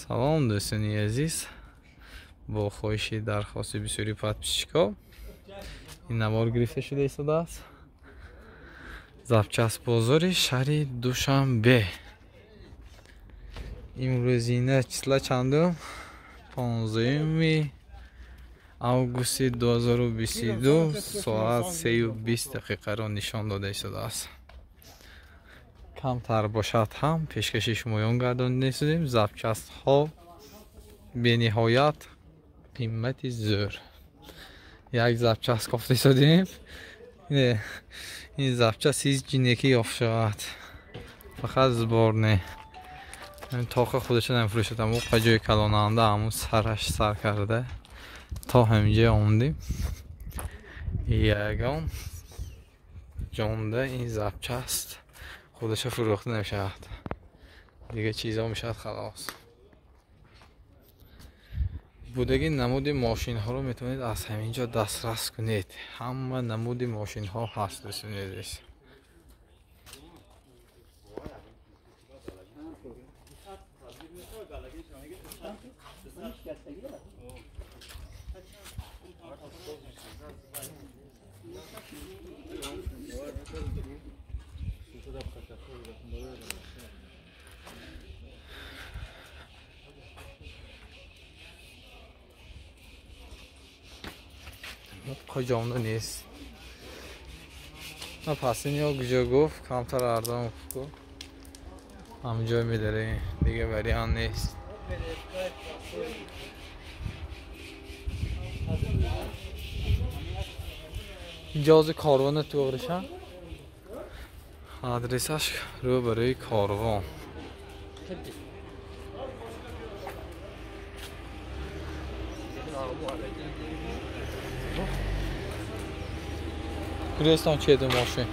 Салом, дӯстони азиз. Бо хоҳиши дархости бисёри подписчикҳо ин навор гирифта шуда истодааст. Запчасть бозори шаҳри Душанбе. Имрӯзина числа чандум? 15 августи 2022 соат 3:20 дақиқаро нишон дода истодааст. Камтар бошад ҳам пешкаши шумоён гардонида истодем. Запчастҳо бениҳоят қимати зӯр. Як запчаст кофта истодем. Ин запчаст ҳеҷ ҷинеки ёфт шавад. Фақат сборне. Тоқа худашо намефурӯшад, аммо ҷои калонанда ҳамун сараш сар карда то ҳаминҷо омадем. Ягон ҷонда ин запчаст худашо фурӯхта намешавад. Дига чизо мешавад халос. Будаги намуди мошинҳоро метавонед аз ҳамин ҷо дастрас кунед. Ҳама намуди мошинҳо ҳаст, дӯстони азиз. Ҷомда нест. Ма пасин ё куҷо гуфт, камтар арзон гуфт. Ҳамҷо медарем, дига вариант нест. Иҷози корвона туғриша. Адресаш рӯ барои корвон. Гурестон чеду мошин.